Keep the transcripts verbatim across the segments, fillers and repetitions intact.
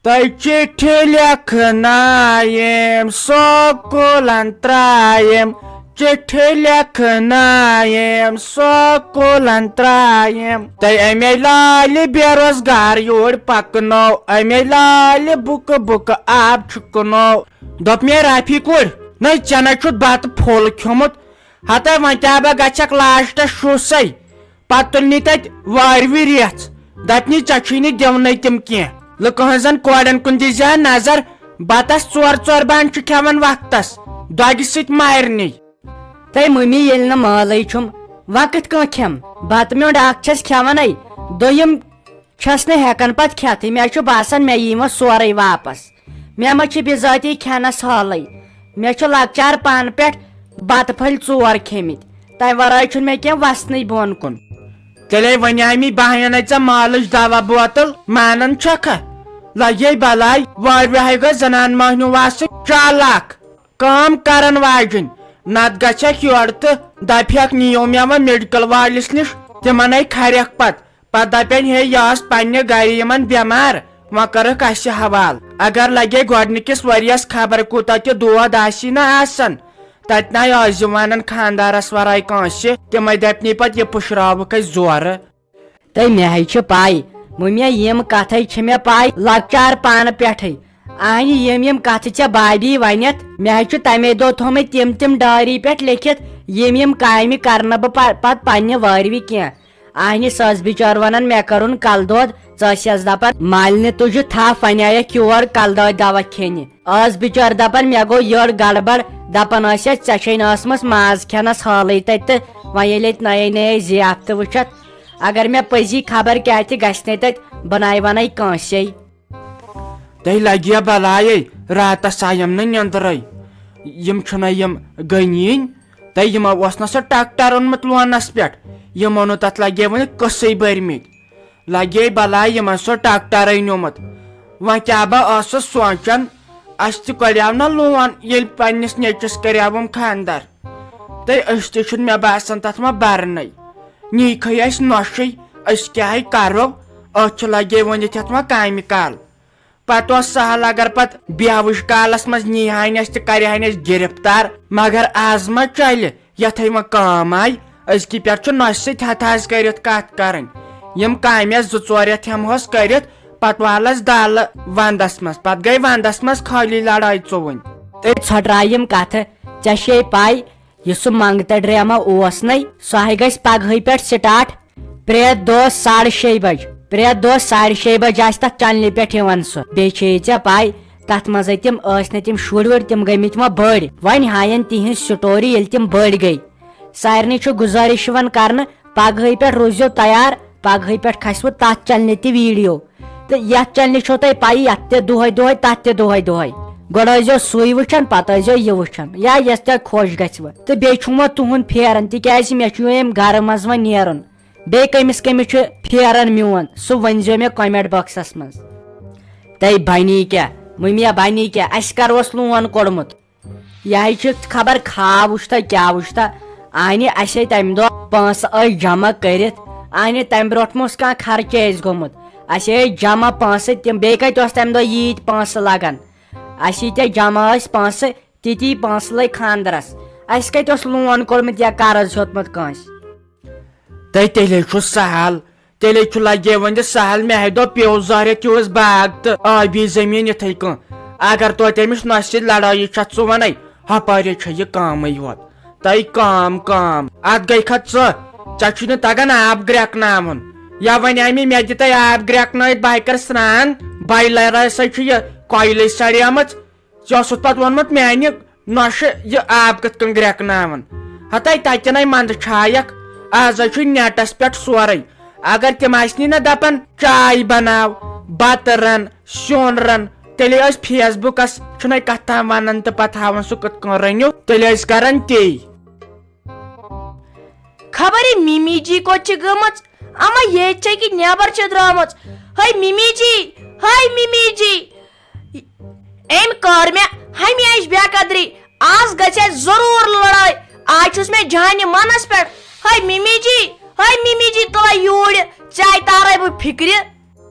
تۄہہِ چِٹھِ لیکھنایم سکوٗلن ترٛایم، چِٹھِ لیکھنایم سکوٗلن ترٛایم۔ تۄہہِ اَمے لالہِ بے روزگار یوٗرۍ پکنو، اَمے لالہِ بُکہٕ بُکہٕ آب چھُکنو۔ دوٚپ مےٚ، رافی کوٗر، نہ ژےٚ نہ چھُتھ بتہٕ پھوٚل کھیوٚمُت، ہتے وۄنۍ کیٛاہ بہ گژھکھ لاسٹس شُسے۔ پتہٕ تُلنی تتہِ وارِ وِرِ ریژھ، دپنی، ژےٚ چھُے نہٕ دِونَے تِم کینٛہہ۔ لُکہٕ ہٕنٛزن کورٮ۪ن کُن دیٖزِ ہا نظر، بتس ژور ژور بانہٕ چھِ کھٮ۪وان وقتس، دۄگہِ سۭتۍ مارنی۔ تۄہہِ مٔمی ییٚلہِ نہٕ مٲلٕے چھُم، وۄنۍ کِتھ کٔنۍ کھٮ۪م؟ بتہٕ میوٚنٛڈ اکھ چھَس کھٮ۪وانٕے، دوٚیِم چھَس نہٕ ہٮ۪کان پتہٕ کھٮ۪تھٕے۔ مےٚ چھُ باسان، مےٚ یی وۄنۍ سورُے واپس۔ مےٚ ما چھِ بِذٲتی کھٮ۪نس حالٕے؟ مےٚ چھُ لۄکچار پانہٕ پٮ۪ٹھ بتہٕ پھٔلۍ ژور کھیٚمٕتۍ۔ تمہِ ورٲے چھُنہٕ مےٚ کینٛہہ وسنٕے بۄن کُن۔ تیٚلے ونے مےٚ، بہٕ انَے ژےٚ مالٕچ دوا بوتل، مانان چھکھا؟ لگے بلاے، واریاہے گٔے زنان مہنیو واسہٕ چالاک، کٲم کرن واجِنۍ۔ نتہٕ گژھکھ یورٕ تہٕ دپہکھ، نِیو مےٚ وۄنۍ میڈیکل وٲلِس نِش، تِمن ہے کھرٮ۪کھ پتہٕ۔ پتہٕ دپن، ہے، یہِ ٲس پننہِ گرِ یِمن بٮ۪مار، وۄنۍ کٔرٕکھ اسہِ حوالہٕ۔ اگر لگے گۄڈنِکِس ؤرۍیس خبر کوٗتاہ تہِ دود آسی نہ آسان، تتہِ نَے ٲسۍ زِ ونان خاندارس ورٲے کٲنٛسہِ، تِمے دپنٕے پتہٕ، یہِ پُشراوُکھ أسۍ زورٕ۔ تہٕ مےٚ ہے چھِ پَے، مُمیا، یِم کتھے چھِ مےٚ پَے لۄکچار پانہٕ پٮ۪ٹھے۔ اہنہِ یِم یِم کتھٕ ژےٚ بابی ونٮ۪تھ، مےٚ ہے چھُ تمے دۄہ تھوٚمُت تِم تِم ڈٲری پٮ۪ٹھ لیکھِتھ، یِم یِم کامہِ کرنہٕ بہٕ پہ-، پتہٕ پننہِ وٲروِ کینٛہہ۔ اہنہِ سۄ ٲس بِچٲر ونان، مےٚ کٔرٕن کلہٕ دود، ژٕ ٲسیس دپان، مالنہِ تُجہِ تھپھ، ونے آیکھ یور کلہٕ دٲدۍ دوا کھیٚنہِ۔ ٲس بِچٲر دپان، مےٚ گوٚو یٔڈ گڑبڑ، دپان ٲسیس، ژےٚ چھے نہٕ ٲسمٕژ ماز کھٮ۪نس حالٕے تتہِ تہٕ وۄنۍ ییٚلہِ اتہِ نَیے نَیے ضیافتہٕ وٕچھتھ، اگر مےٚ پٔزی خبر کیٛاہ تہِ گژھِ نے تتہِ، بہٕ نَے ونے کٲنٛسے۔ تۄہہِ لگیا بلایے، راتس آیم نہٕ نیٚندرے۔ یِم چھِنہ یِم غنیٖن، تۄہہِ یِمو اوس نہ سُہ ٹریکٹر اوٚنمُت لونس پٮ۪ٹھ، یِمو نہٕ تتھ لگے وُنہِ قٕسٕے بٔرمٕتۍ۔ لگے بلاے یِمن سُہ ٹریکٹرے نیوٗمُت۔ وۄنۍ کیٛاہ بہٕ ٲسٕس سونٛچان، اسہِ تہِ کڑیاو نہ لون، ییٚلہِ پننِس نیٚچوِس کریاوُم خاندر۔ تہٕ أسۍ تہِ چھِنہٕ مےٚ باسان تتھ وۄنۍ برنَے۔ نی کھے اسہِ نۄشٕے، أسۍ کیٛاہ ہے کرو؟ أتھۍ چھِ لگے وۄنۍ ییٚتٮ۪تھ وۄنۍ کامہِ کال۔ پتہٕ اوس سہل اگر پتہٕ بیہوٕچ کالس منٛز نیٖہاے نہٕ اسہِ تہٕ کرِہاے نہٕ اسہِ گرفتار۔ مگر از ما چلہِ، یتھے وۄنۍ کٲم آیہِ، أزکی پٮ۪ٹھ چھُ نۄشہِ سۭتۍ ہتہٕ حظ کٔرِتھ کتھ کرٕنۍ۔ یِم کامہِ اسہِ زٕ ژور رٮ۪تھ ہٮ۪مہوس کٔرِتھ، پتہٕ والس دالہٕ ونٛدس منٛز، پتہٕ گٔے ونٛدس منٛز خٲلی لڑٲے ژوٚوُنۍ۔ تہٕ ژھۄٹرایہِ یِم کتھٕ، ژےٚ چھے پے، یُس سُہ منٛگتہٕ ڈرامہ اوس نے، سُہ ہے گژھِ پگہٕے پٮ۪ٹھ سٹارٹ۔ پرٛٮ۪تھ دۄہ ساڑٕ شیٚیہِ بجہِ، پرٛٮ۪تھ دۄہ ساڑٕ شیٚیہِ بجہِ آسہِ تتھ چنلہِ پٮ۪ٹھ یِوان سُہ۔ بیٚیہِ چھے ژےٚ پے، تتھ منٛزے تِم ٲسۍ نہٕ تِم شُرۍ وُرۍ، تِم گٔمٕتۍ وۄنۍ بٔڑۍ۔ وۄنۍ ہاین تِہنٛز سٹوری ییٚلہِ تِم بٔڑۍ گٔے۔ سارنٕے چھُ گُزٲرِش یِوان کرنہٕ، پگہٕے پٮ۪ٹھ روٗزِو تیار، پگہٕے پٮ۪ٹھ کھسِوٕ تتھ چنلہِ تہِ ویڈیو۔ تہٕ یتھ چنلہِ چھو تۄہہِ پَیی، یتھ تہِ دۄہے دۄہے، تتھ تہِ دۄہے دۄہے۔ گۄڈٕ ٲسۍزیو سُے وٕچھان، پتہٕ ٲسۍزیو یہِ وٕچھان، یا یۄس تۄہہِ خۄش گژھِوٕ۔ تہٕ بیٚیہِ چھُم وۄنۍ تُہُنٛد پھیران، تِکیازِ مےٚ چھُ ییٚمہِ گرٕ منٛز وۄنۍ نیرُن۔ بیٚیہِ کٔمِس کٔمِس چھُ پھیران میون، سُہ ؤنۍزیو مےٚ comment boxس منٛز۔ تۄہہِ بنی کیٛاہ، مُمیا بنی کیٛاہ، اسہِ کر اوس لون کوٚڑمُت؟ یہِ ہے چھِ خبر خاب وٕچھتہ کیٛاہ وٕچھتہ۔ اہنہِ، اسہِ ہے تمہِ دۄہ پونٛسہٕ ٲسۍ جمع کٔرِتھ، اہنہِ، تمہِ برونٛٹھ ما اوس کانٛہہ خرچہٕ اسہِ گوٚمُت؟ اسہِ ہے ٲسۍ جمع پونٛسہٕ، تِم بیٚیہِ کتہِ اوس تمہِ دۄہ ییٖتۍ پونٛسہٕ لگان؟ اسہِ ییٖتیٛاہ جمع ٲسۍ پونٛسہٕ، تِتی پونٛسہٕ لٔگۍ خانٛدرس۔ اسہِ کتہِ اوس لون کوٚڑمُت یا قرض ہیوٚتمُت کٲنٛسہِ؟ تہٕ تیٚلے چھُ سہل، تیٚلے چھُ لگے وۄنۍ سہل۔ مےٚ ہے دوٚپ، پیوٚو زہرٮ۪تھ یُہُس باغ تہٕ ٲبی زٔمیٖن یِتھَے کٔنۍ۔ اگر توتہِ أمِس نۄشہِ سۭتۍ لڑٲیی چھَتھ ژٕ وَنَے، ہۄپٲرۍ چھےٚ یہِ کٲمٕے یوت۔ تۄہہِ کٲم، کٲم۔ اَتھ گٔے کھا ژٕ؟ ژےٚ چھُے نہٕ تَگان آب گرٛٮ۪کناوُن۔ یا وَنے مےٚ، مےٚ دِ تۄہہِ آب گرٛٮ۪کنٲوِتھ، بہٕ ہَے کَرٕ سرٛان۔ بایلَر ہسا چھُ یہِ کۄیلٕے سڑیمٕژ۔ ژےٚ اوسُتھ پتہٕ ووٚنمُت میانہِ نۄشہِ یہِ آب کِتھ کٔنۍ گرٛٮ۪کناوان۔ ہتے تتہِ نے منٛدٕ چھایکھ، آز حظ چھُ نیٹس پٮ۪ٹھ سورُے۔ اگر تِم آسنی نہ دپان چاے بناو، بتہٕ رن، سیُن رن، تیٚلے ٲسۍ فیس بُکس چھُنَے کتھ تام ونان تہٕ پتہٕ ہاوان سُہ کِتھ کٔنۍ رٔنِو، تیٚلہِ ٲسۍ کران تی۔ خبر یہِ مِمی جی کوٚت چھِ گٔمٕژ؟ اما ییٚتہِ چھےٚ کہِ نٮ۪بر چھےٚ درٛامٕژ۔ ہے مِمی جی، ہے مِمی جی، أمۍ کٔر مےٚ ہمیشہِ بے قدری۔ آز گژھِ اَسہِ ضروٗر لڑٲے۔ آز چھُس مےٚ جانہِ منس پٮ۪ٹھ۔ ہے مِمی جی، ہے مِمی جی، تُلے یوٗرۍ، ژےٚ تارے بہٕ فِکرِ۔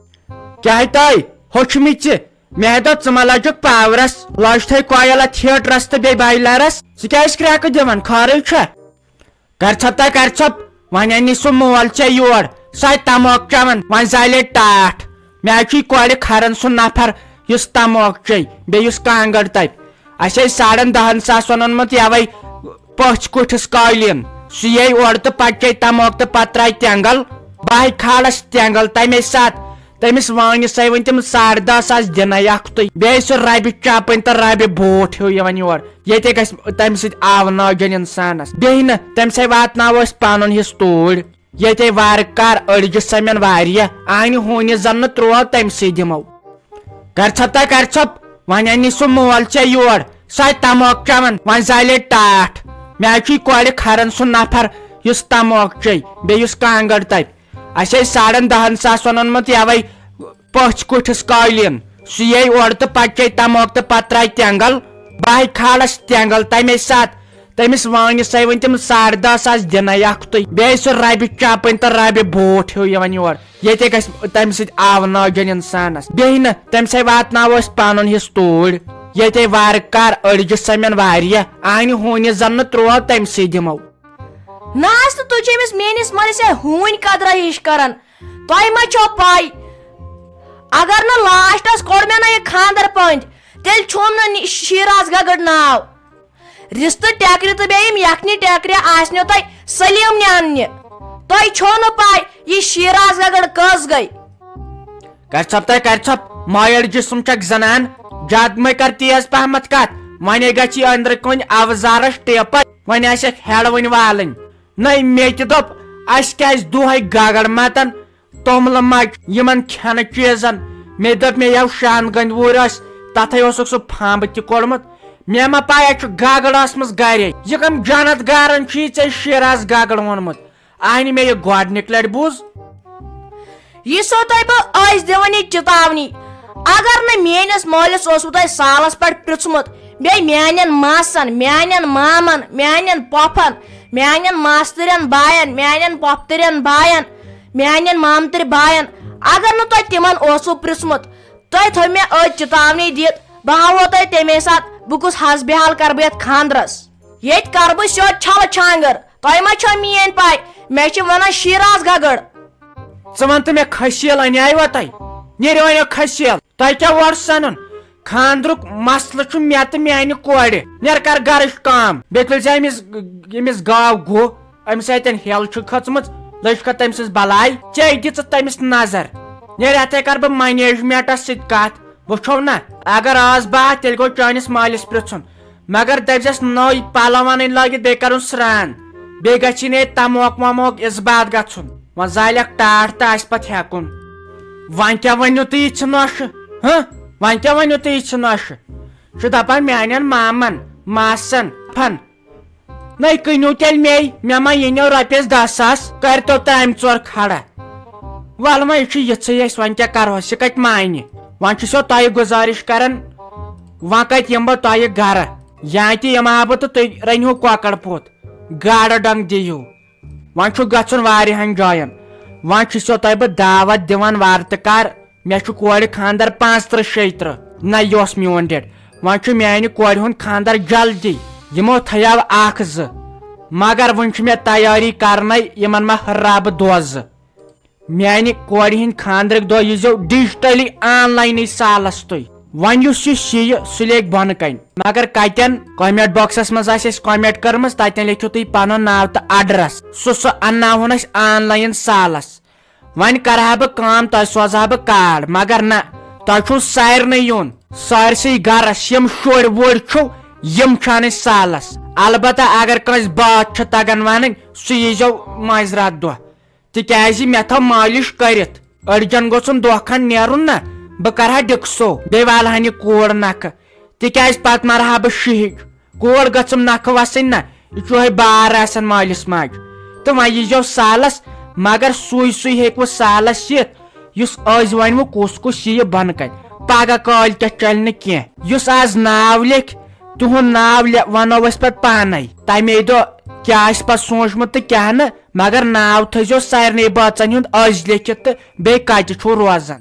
کیٛاہ تۄہہِ ہوٚچھمٕژ ژےٚ؟ مےٚ دوٚپ، ژٕ ما لجُکھ پاورس؟ لج تھٲے کویل اتھ ہیٹرس تہٕ بیٚیہِ بایلرس۔ ژٕ کیٛازِ کرٛٮ۪کہٕ دِوان؟ خٲرٕے چھا؟ کر ژھۄپ تہ کر ژھۄپ، وۄنۍ انہِ سُہ مول ژےٚ یور، سۄ تہِ تموک چٮ۪وان، وۄنۍ زالے ٹاٹھ۔ مےٚ حظ چھُ یہِ کورِ کھرن سُہ نفر، یُس تموک چیٚیہِ، بیٚیہِ یُس کانٛگٕر تپہِ۔ اسہِ ٲسۍ ساڑن دہن ساسن اوٚنمُت یوے پٔژھۍ کُٹھِس قٲلیٖن۔ سُہ ییہِ اورٕ تہٕ پتہٕ چیٚیہِ تموک تہٕ پتہٕ ترٛایہِ تٮ۪نٛگل۔ بہٕ ہاے کھالس تٮ۪نٛگل تمے ساتہٕ۔ تٔمِس وٲنِس ہے وۄنۍ تِم ساڑ دہ ساس دِنے اکھتُے۔ بیٚیہِ سُہ ربہِ چپٕنۍ تہٕ ربہِ بوٗٹھ ہیوٗ یِوان یور۔ ییٚتے گژھِ تمہِ سۭتۍ آوناجن انسانس۔ بیٚیہِ نہٕ، تٔمِس ہے واتناوو أسۍ پنُن حصہٕ توٗرۍ۔ ییٚتے وارٕ کار أڑجہِ سمن واریاہ، آنہِ ہوٗنہِ زن نہٕ ترٛوو تٔمۍ سٕے دِمو۔ کر ژھۄپ تہ کر ژھۄپ، وۄنۍ انہِ سُہ مول ژےٚ یور، سۄ تہِ تموک چٮ۪وان، وۄنۍ زالے ٹاٹھ۔ مےٚ حظ چھُ یہِ کورِ کھران سُہ نفر، یُس تموک چیٚیہِ، بیٚیہِ یُس کانٛگٕر تپہِ۔ اسہِ ٲسۍ ساڑن دہن ساسن اوٚنمُت یوے پٔژھۍ کُٹھِس قٲلیٖن۔ سُہ ییہِ اورٕ تہٕ پتہٕ چیٚیہِ تموک تہٕ پتہٕ ترٛایہِ تٮ۪نٛگل۔ بہٕ ہاے کھالس تٮ۪نٛگل تمے ساتہٕ۔ تٔمِس وٲنِس ہے وۄنۍ تِم ساڑ دہ ساس دِنے اکھتُے۔ بیٚیہِ سُہ ربہِ چپٕنۍ تہٕ ربہِ بوٗٹھ ہیوٗ یِوان یور۔ ییٚتے گژھِ تمہِ سۭتۍ آوناجن انسانس۔ بیٚیہِ نہٕ، تٔمِس ہے واتناوو أسۍ پنُن حصہٕ توٗرۍ۔ ییٚتے وارٕ کار أڑجہِ سمن واریاہ، آنہِ ہوٗنہِ زن نہٕ ترٛوو تٔمۍ سٕے دِمو۔ نہ حظ، تہٕ تُہۍ چھِو أمِس میٲنِس مٲلِس ہے ہوٗنۍ قدرہ ہِش کران۔ تۄہہِ ما چھو پاے، اگر نہٕ لاسٹس کوٚڑ مےٚ نہ یہِ خاندر پٔنٛدۍ، تیٚلہِ چھُم نہٕ نِ-، شیراز گگڑ ناو۔ رِستہٕ ٹٮ۪کرِ تہٕ بیٚیہِ یِم یکھنہِ ٹٮ۪کرِ آسنو تۄہہِ سلیٖم نہِ اننہِ۔ تۄہہِ چھو نہٕ پاے یہِ شیراز گگڑ کٔژ گٔے۔ کر ژھۄپ تہ کر ژھۄپ، مایل جسم چھکھ زنان، زیادٕ مے کر تیز پہمتھ کتھ۔ ونے گژھِ یہِ أنٛدرٕ کنہِ اوزارس ٹیپس، وۄنۍ آسٮ۪کھ ہیڈ وٕنہِ والٕنۍ۔ نٔے مےٚ تہِ دوٚپ، اسہِ کیازِ دۄہے گگڑ متن، توٚملہٕ مۄچہِ، یِمن کھٮ۪نہٕ چیٖزن۔ مےٚ دوٚپ، مےٚ یَو شان گٔنٛدۍ ووٗرۍ ٲسۍ، تَتھَے اوسُکھ سُہ پھمب تہِ کوٚڑمُت۔ مےٚ ما پَے، اَتہِ چھُ گگڑ ٲسمٕژ گرے۔ یہِ کَم جنت گارن چھُے ژےٚ شیراز گگڑ ووٚنمُت؟ اَہنہِ مےٚ یہِ گۄڈٕنِکۍ لٹہِ بوٗز۔ یہِ چھسو تۄہہِ بہٕ أزۍ دِوان یہِ چِتاونی، اگر نہٕ میٲنِس مٲلِس اوسوٕ تۄہہِ سالس پٮ۪ٹھ پرٛژھمُت، بیٚیہِ میانٮ۪ن ماسن، میانٮ۪ن مامن، میانٮ۪ن پۄپھن، میانٮ۪ن ماستٕرٮ۪ن باین، میانٮ۪ن پۄپھتٕرٮ۪ن باین، میانٮ۪ن مامتٕرۍ باین، اگر نہٕ تۄہہِ تِمن اوسوٕ پرٛژھمُت، تۄہہِ تھٲو مےٚ أتۍ چِتاونی دِتھ، بہٕ ہاوو تۄہہِ تمے ساتہٕ بہٕ کُس حسبِ حال کرٕ بہٕ یتھ خاندرس۔ ییٚتہِ کرٕ بہٕ سیوٚد چھلہٕ چھانگر۔ تۄہہِ ما چھو میٲنۍ پاے، مےٚ چھِ ونان شیراز گگڑ۔ ژٕ وَن تہٕ مےٚ، کھسیل اَنیٛاوا تۄہہِ؟ نیرِو اَنیو کھسیل۔ تۄہہِ کیٛاہ اورٕ سَنُن؟ خانٛدرُک مسلہٕ چھُ مےٚ تہٕ میٛانہِ کورِ۔ نیر کر گرٕچ کٲم۔ بیٚیہِ تُلۍ زِ أمِس، أمِس گاو گُہہ۔ أمِس اَتٮ۪ن ہٮ۪ل چھِ کھٔژمٕژ۔ لٔج کھا تٔمۍ سٕنٛز بلاے؟ ژےٚ دِژٕتھ تٔمِس نظر۔ نیر، یِتھَے کر بہٕ منیجمنٹس سۭتۍ کتھ۔ وٕچھو نہ، اگر آز بہٕ آسہٕ، تیٚلہِ گوٚو چٲنِس مٲلِس پرٛژھُن۔ مگر دٔپۍزٮ۪س نٔوۍ پلو اَنٕنۍ لٲگِتھ، بیٚیہِ کَرُن سرٛان۔ بیٚیہِ گژھِ نہٕ ییٚتہِ تموک وموک اِس بات گژھُن۔ وۄنۍ زالٮ۪کھ ٹاٹھ تہٕ آسہِ پتہٕ ہٮ۪کُن۔ وۄنۍ کیٛاہ ؤنِو تُہۍ یہِ ژھِ نۄشہِ؟ ہہ؟ وۄنۍ کیٛاہ ؤنِو تُہۍ یہِ ژھِ نۄشہِ؟ چھُ دپان میانٮ۪ن مامن، ماسن، پھن۔ نَے کٕنِو تیٚلہِ مے، مےٚ ما یِنو رۄپیَس دَہ ساس، کٔرۍتو ترٛامہِ ژور کھڑا۔ وَلہٕ وۄنۍ، یہِ چھُ یِژھٕے اَسہِ، وۄنۍ کیٛاہ کَرہوس، یہِ کَتہِ مانہِ؟ وۄنۍ چھُسو تۄہہِ گُزٲرِش کَران، وۄنۍ کَتہِ یِمہٕ بہٕ تۄہہِ گَرٕ؟ یا تہِ یِمہٕ ہا بہٕ تہٕ تُہۍ رٔنِو کۄکَر پوٚت، گاڈٕ ڈَنٛگ دِیِو۔ وۄنۍ چھُ گژھُن واریاہَن جایَن، وۄنۍ چھُسو تۄہہِ بہٕ دعوت دِوان وارٕ تہٕ کَر۔ مےٚ چھُ کورِ خانٛدر پانٛژترٕہ شیٚیہِ ترٕہ۔ نہ، یہِ اوس میون ڈیٹ۔ وۄنۍ چھُ میانہِ کورِ ہُنٛد خانٛدر جلدی۔ یِمو تھایاو اکھ زٕ۔ مگر وُنہِ چھُ مےٚ تیٲری کرنے، یِمن ما ہُرراو بہٕ دۄہ زٕ۔ میانہِ کورِ ہٕنٛدِ خانٛدرٕکۍ دۄہ ییٖزیو ڈیجیٹلی آن لاینٕے سالس تُہۍ۔ وۄنۍ یُس یہِ شیٚیہِ، سُہ لیکھِ بۄنہٕ کنہِ۔ مگر کتٮ۪ن؟ کمنٹ باکسس منٛز آسہِ اسہِ کمنٹ کٔرمٕژ، تتٮ۪ن لیکھِو تُہۍ پنُن ناو تہٕ ایڈریس۔ سُہ، سُہ انناوہون أسۍ آن لاین سالس۔ وۄنۍ کرٕ ہا بہٕ کٲم، تۄہہِ سوزٕ ہا بہٕ کارڈ، مگر نہ، تۄہہِ چھُو سارنٕے یُن، سٲرسٕے گرس۔ یِم شُرۍ وُرۍ چھِو، یِم چھِ انٕنۍ سالس۔ البتہ اگر کٲنٛسہِ بٲتھ چھِ تگان ونٕنۍ، سُہ ییٖزیو مٲنٛزِ راتھ دۄہ، تِکیازِ مےٚ تھٲو مٲلِش کٔرِتھ۔ أڑجن گوٚژھُم دۄہ کھنڈ نیرُن نہ، بہٕ کرٕ ہا ڈِکسو، بیٚیہِ والہٕ ہن یہِ کوٗر نکھٕ۔ تِکیازِ پتہٕ مرٕ ہا بہٕ شِہِج۔ کوٗر گٔژھٕم نکھٕ وسٕنۍ نہ، یہِ چھُ یِہوٚے بار آسان مٲلِس ماجہِ۔ تہٕ وۄنۍ ییٖزیو سالس، مگر سُے سُے ہیٚکوٕ سالس یِتھ، یُس أزۍ ونوٕ کُس کُس یِیہِ بۄنہٕ کنہِ۔ پگاہ کٲلۍ کٮ۪تھ چلہِ نہٕ کینٛہہ۔ یُس آز ناو لیکھِ، تِہُنٛد ناو لے-، ونو أسۍ پتہٕ پانے۔ تمے دۄہ کیٛاہ آسہِ پتہٕ سوٗنچمُت تہٕ کیٛاہ نہٕ، مگر ناو تھٲیزیو سارنٕے بٲژن ہُنٛد أزۍ لیکھِتھ تہٕ بیٚیہِ کتہِ چھُو روزان۔